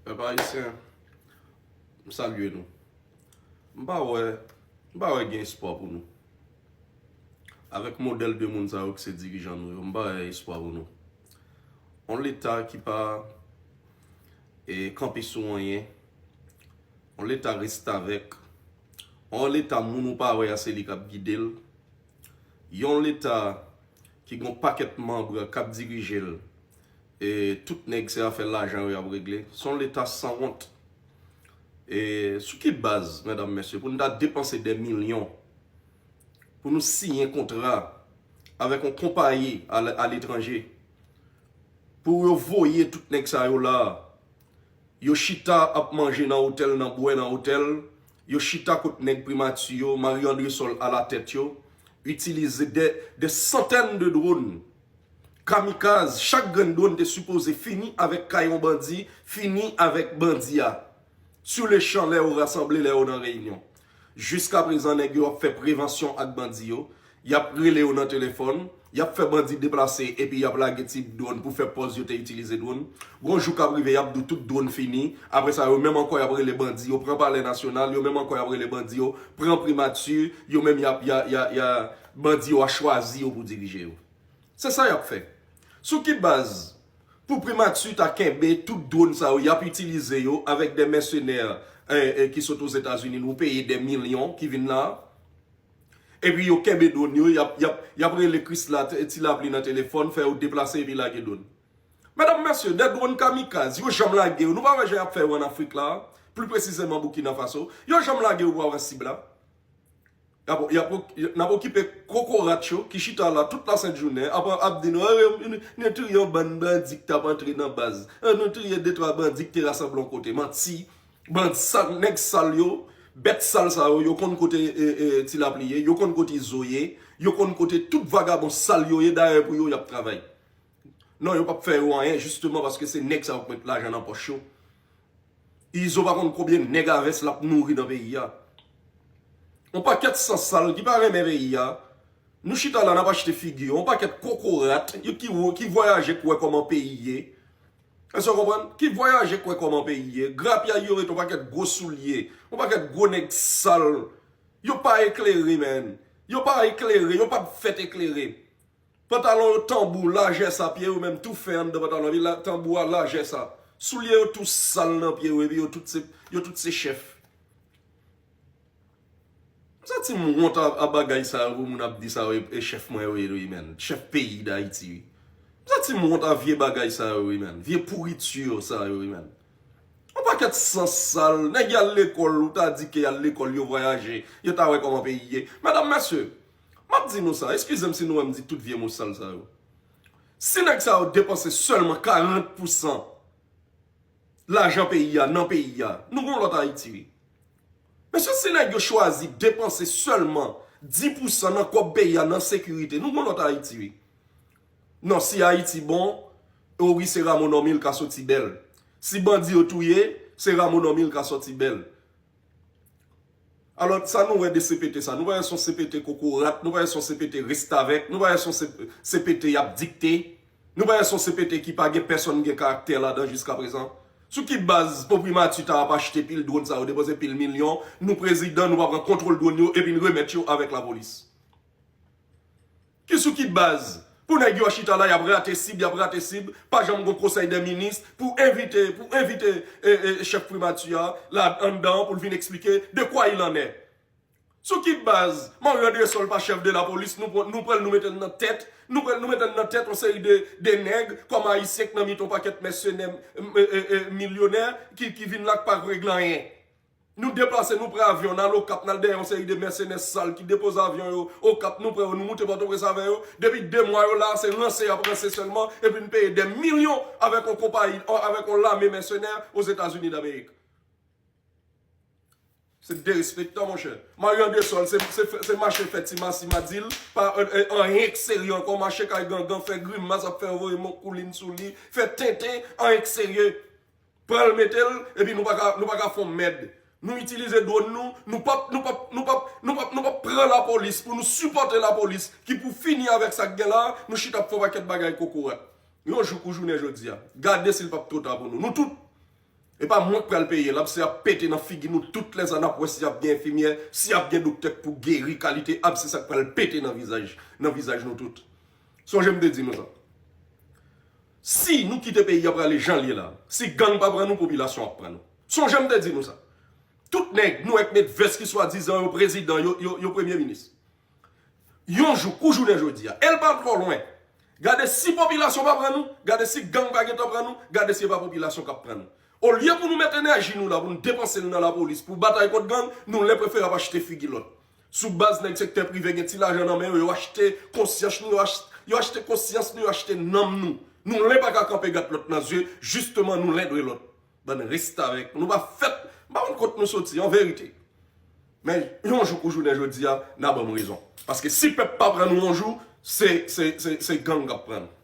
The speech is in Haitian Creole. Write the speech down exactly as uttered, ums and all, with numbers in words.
Pèp ayisyen, m salye nou. M pa wè, m pa wè gen espwa pou nou. Avèk modèl de moun sa yo ki se dirijan nou yo, m pa wè espwa pou nou. On leta ki pa e, kanpe sou anyen. On leta restavèk. On leta moun ou pa wè a se li k ap gide l. Yon leta ki gon pakèt manm k ap dirije l. E tout nèg se afè lajan yo y ap regle. Se yon leta sanwont. E sou ki baz, medam, mesye, pou nou ta depanse dè milyon pou nou siyen kontra avèk yon konpayi aletranje pou yo voye tout nèg sa yo la. Yo chita ap manje nan otèl, nan bwè nan otèl. Yo chita kot nèg primati yo, Marie Andrésol alatèt yo, itilize dè, dè santèn de dwòn kamikaz. Chak grenn dwòn te sipoze fini avèk kay yon bandi, fini avèk bandi a. Sou lechan, lè yo rasanble, lè yo nan reyinyon. Jiskaprezan, nèg yo ap fè prevansyon ak bandi yo. Y ap rele yo nan telefòn. Y ap fè bandi deplase epi y ap lage ti dwòn pou fè pòz yo te itilize dwòn. Gon jou k ap rive, y ap di w tout dwòn fini. Apre sa, yo menm ankò y ap rele bandi yo pran Palè Nasyonal. Yo menm ankò y ap rele bandi yo pran primati. Yo menm y ap, y a, y a, y a, bandi yo a chwazi yo pou dirije yo. Se sa y ap fè. Sou ki baz pou primati ta kenbe tout dwòn sa yo y ap itilize yo avèk de mèsenè e, e, ki sot Ozetazini, nou peye de milyon ki vin la? Epi yo kenbe dwòn yo, y ap, y ap, y ap rele Krisla, Ti Lapli nan telefòn, fè yo deplase epi lage dwòn. Medam, mesye, de dwòn kamikaz, yo janm lage yo. Nou pa wè jan y ap fè yo ann Afrik la, pli presizèman Burkina Faso. Yo janm lage yo pou al nan sib la. Y ap, y ap, n ap okipe kokorat yo ki chita la tout lasent jounen, ap, ap di nou, "Ah, nou, nou touye yon bann bandi k t ap antre nan baz. Ah, nou touye de twa bandi k te rasanble yon kote." Manti. Bandi sal, nèg sal yo, bèt sal sa yo, yo konn kote e, e, Ti Lapli ye, yo konn kote Izo ye, yo konn kote tout vagabon sal yo ye, dayè pou yo y ap travay. Non, yo p ap fè yo anyen, jisteman paske se nèg sa yo k met lajan nan pòch yo. Izo pa konn konbyen nèg a vès l ap nouri nan peyi a. On pakèt san sal ki pa renmen peyi a. Nou chita la, n ap achte figi yo. On pakèt kokorat yo ki, ki vwayaje k wè kòman peyi ye. Èske w konprann? Ki vwayaje k wè kòman peyi ye. Grapyay yo ret on pakèt gwo soulye. On pakèt gwo nèg sal. Yo pa eklere, menn. Yo pa eklere. Yo pa t fèt eklere. Pantalon yo tanbou, lajè sa, pye yo menm tou fen anndan pantalon, epi la, tanbou a lajè sa. Soulye yo tou sal nan pye yo, epi yo tout se, yo tout se chèf. M santi m wont a, a bagay sa yo, pou moun ap di sa yo, e, e chèf mwen yo ye, wi, menn. Chèf peyi Dayiti, wi. M santi m wont a vye bagay sa yo, wi, menn. Vye pouriti sa yo, wi, menn. On pakèt san sal, nèg y al lekòl, ou ta di ke y al lekòl, yo vwayaje, yo ta wè kòman peyi ye. Medam, mesye, m ap di nou sa, eskize m si nou wè m di tout vye mo sal sa yo. Si nèg sa yo depanse sèlman karant pousan lajan peyi a, nan peyi a, nou gon lòt Ayiti, wi. Mesye, si nèg yo chwazi depanse sèlman dis pousan nan kòb peyi a nan sekirite, nou gon lòt Ayiti, wi. Non, si Ayiti bon, o wi, se Rameau Normil ka soti bèl. Si bandi yo touye, se Rameau Normil ka soti bèl. Alò, sa nou wè de C P T sa, nou pa wè se yon C P T kokorat, nou pa wè se yon C P T restavèk, nou pa wè se yon C P T y ap dikte, nou pa wè se yon C P T ki pa gen pèsonn gen karaktè ladan jiskaprezan. Sou ki baz pou primati ta ap achte pil dwòn sa yo, depanse pil milyon, nou prezidan, nou pa pran kontwòl dwòn yo, epi n remèt yo avèk lapolis? Ki sou ki baz? Pou nèg yo chita la, y ap rate sib, y ap rate sib, pa janm gon konsèy dè minis pou envite, pou envite e, e, chèf primati a la anndan an pou l vin eksplike de quoi il en est. Sou ki baz Marie Andrésol pa chèf de lapolis, nou pran, nou pran l, nou mete l nan tèt, nou pran l, nou mete l nan tèt yon seri de, de nèg kòm ayisyen k nan mitan yon pakèt mèsenè, e, e, e, milyonè ki, ki vin la k pa regle anyen. Nou deplase, nou pran avyon, n al Okap, n al dèyè yon seri de mèsenè sal ki depoze avyon yo Okap, nou pran yo, nou moute Pòtoprens avè yo. Depi de mwa yo la, se ranse y ap ranse sèlman, epi n peye dè milyon avèk yon konpayi, avèk yon lame mèsenè Ozetazini Damerik. Se derespektan, monchè. Marie Andrésol, se, se, se mache fè ti masi madil, pa, e, e, anyen k serye ankò, mache kay gangan, fè grimas, ap fè voye mon koulin sou li, fè tenten, anyen k serye. Pran l mete l, epi nou pa ka, nou pa ka fè yon mèd. Nou itilize dwòn nou, nou p ap, nou p ap, nou p ap, nou p ap, nou p ap pran lapolis pou nou sipòte lapolis ki pou fini avèk sa k gen la, nou chita ap fè yon pakèt bagay kokorat. Yon jou kou jounen jodi a, gade si l p ap twò ta pou nou. Nou tout, E pa mwen k pral peye l, abse ap pete nan figi nou tout lè sa n ap wè si ap gen enfimyè, si ap gen doktè k pou geri kalite abse sa k pral pete nan vizaj, nan vizaj nou tout. Sonje m te di nou sa. Si nou kite peyi a prale jan l ye la, si gang pa pran nou, popilasyon ap pran nou. Sonje m te di nou sa. Tout nèg nou wè k met vès ki swadizan yo prezidan, yo, yo, yo premye minis. Yon jou, kou jounen jodi a, e l pa twò lwen. Gade si popilasyon pa pran nou, gade si gang pa gentan pran nou, gade si e pa popilasyon k ap pran nou. Olye pou nou met enèji nou la, pou nou depanse l nan lapolis, pou batay kont gang, nou lè prefere ap achte figi lòt. Sou baz nèg sektè prive gen ti lajan nan men yo, yo achte konsyans nou, yo achte, yo achte konsyans nou, yo achte nanm nou. Nou len pa ka kanpe gad lòt nan zye, jisteman nou len dwe lòt. Bann restavèk, nou pa fèt, m pa konn kot nou soti, an verite. Men yon jou kou jounen jodi a, n a ban m rezon. Paske si pèp pa pran nou yon jou, se, se, se, se gang k ap pran nou.